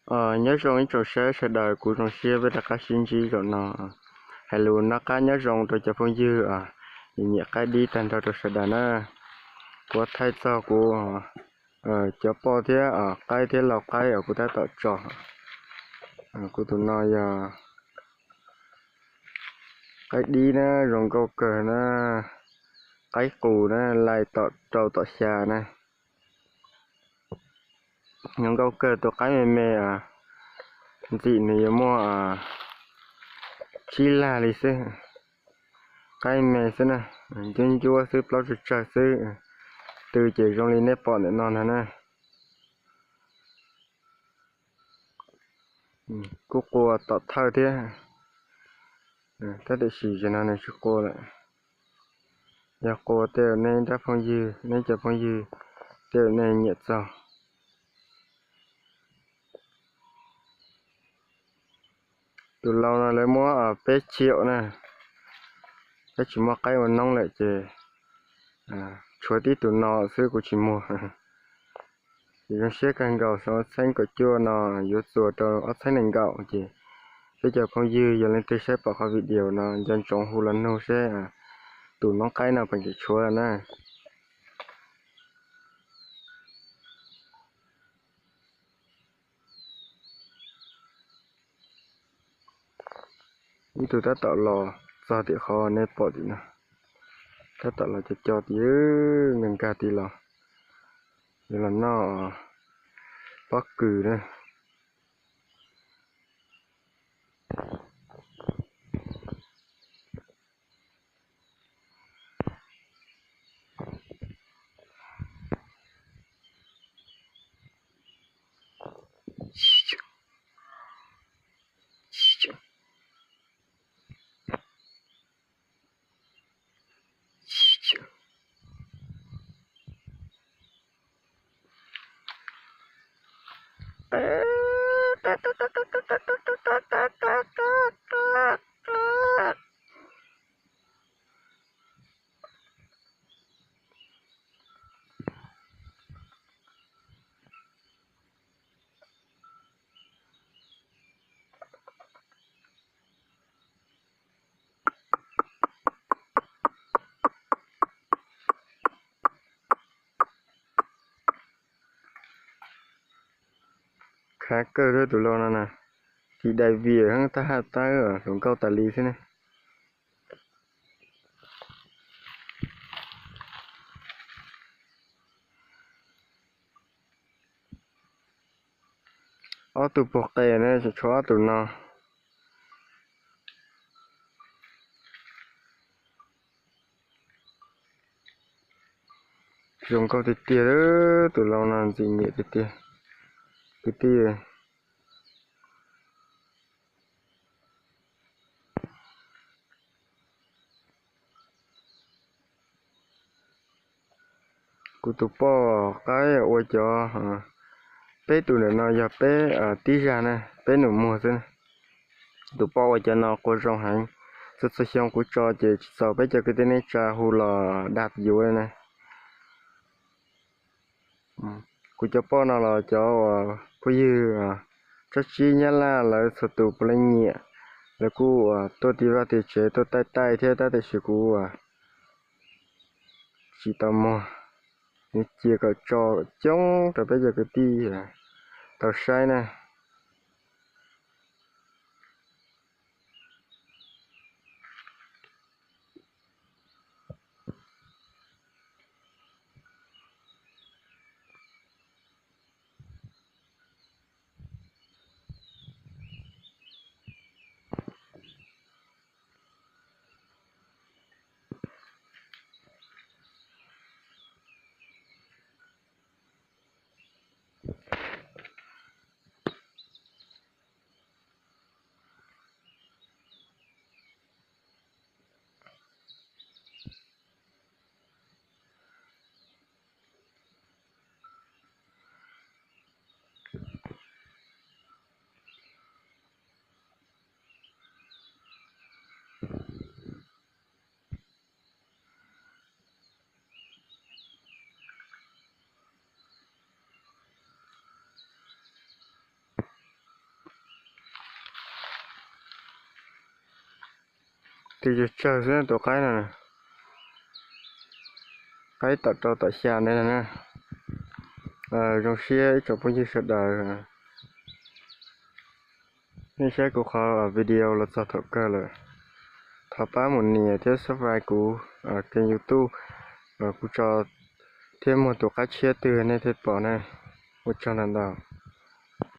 Nyob zoo ib tsoom saib sawv daws, kuv zoo siab peb rov qab sib ntsib zaum no. Hais lus noj qab nyob zoo rau cov phooj ywg nyiam qaib dib tag nrho rau sawv daws na. Kuv thaij txog kuv cov poj thiab qaib thiab lau qaib uas kuv tab tom tso. Kuv tus no yog qaib dib na, zoo nkauj kawg na, qaib qus na, lai tom rau tom xya na. Zoo nkauj kawg, tus qaib me me ntxim nws yuav muaj tsib lag li xwb. Qaib me xwb na, ncuab ncuab xwb, plaub tsawg tsawg xwb, tw ces zoo li nej pom ntawm no ntag na. Kuj qua tom thawj thiab, tab tiam sis zaum no nws tsis qua lawm. Yog qua tej uas nej nrab phooj ywg, nej cov phooj ywg, tej uas nej nyiam txog. Tus lau no lawv muab peb chiaum na, peb tsis muaj qaib ua noob lawm ces tshuav tib tus no xwb kuv tsis muag. Ces zoo siab kawg nkaus, xyoo ob txhiab kaum cuaj no yuav txuas rau ob txhiab nees nkaum ces peb cov phooj ywg yog leej twg saib pom qhov video no nco ntsoov hu los nug seb tus noob qaib no puas tseem tshuav na. Ib tug tab tom los txog tim qhov nej pom tim no, tab tom los co co tim, nkag nkag tim los, yuav los noj pob kws na. Khav kawg thiab tus lau no na, tis dais vias heev, tab haj tab hluas nkauj tas li xwb ne. Ob tug puag qe na, tshuav ob tug no. Zoo nkauj tiag tiag, tus lau no ntxim nyiam tiag tiag kwv tij. Kuv tus poj qaib ua cov, peb tus ntawm no yog peb tib zag na, peb nus muag xwb. Tus poj ua cov no qua zoo heev, txhua txhua xyoo kuv tso ces tsis txaus peb cov kwv tij neej tsa hu los dag yuav li na. Kuv cov poj no los cov uas phooj ywg tsob tsib Nyab Laj lawv txhua tus puav leej nyiam, lawv kuj tuaj tim vaj tim tsev tuaj taij taij thiab tab tiam sis kuv tsis tau muag, nws cia kom tso coob rau peb cov kwv tij tau saib na. Twb tsawg tsawg xwb tus qaib no, qaib tom rau tom xya ntawd na. Zoo siab ib tsoom phooj ywg sawv daws, nej saib kuv qhov video los txog thaum kawg lawm, thov pab mus nias thiab subscribe kuv kênh YouTube, kuv tso thiab muaj tus qaib tshiab twg nej thiaj pom na. Ua tsaug ntau ntau.